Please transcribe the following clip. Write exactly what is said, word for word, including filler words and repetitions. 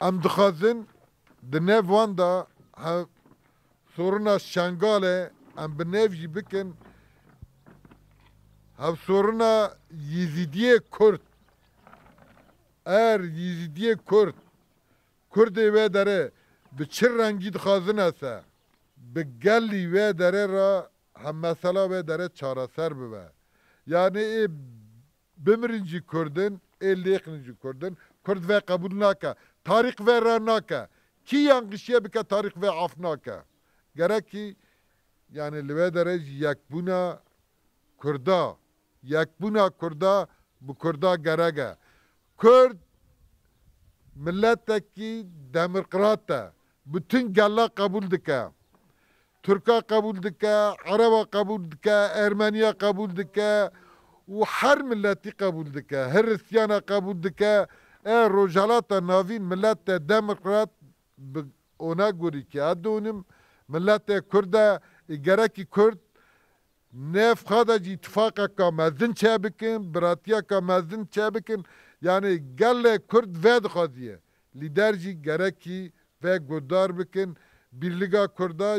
Em dixwazin di nev wan de hev sorina Şengalê em bi nev jî bikin, hevsorina Yezîdiyê Kurd. Er Yezîdiyê Kurd, Kurdê wê derê bi çi rengî dixwazine se, bi gelî wê derê re hem mesela wê derê çareser bibe. Yanî ê bimirin jî Kurd in, ê lêxin jî Kurd in. Kurd vê qebûl nake. Tarîx vê re nake. Kî yanqişiye bike, tarîx vê af nake. Gerekî, yanî li wê derê jî yekbûna Kurda, yekbûna Kurda bi Kurda gerek e. Kurd miletekî demokrat e. Bütün gela qebûl dike. Tirka qebûl dike, Ereba qebûl dike, Ermeniya qebûl dike û her miletî qebûl dike. Hristiana qebûl dike. E, Rojhelata Navîn milete demokrat bi ona gorî ke ez donim, miletê Kurd e, ê gerekî Kurd nêv xwe de jî îtifaqeka mezin çêbikin, biratiyeka mezin çêbikin. Yanî gelê Kurd vê dixwaziye. Lîder jî gerekî vê guhdar bikin. Birliga Kurda,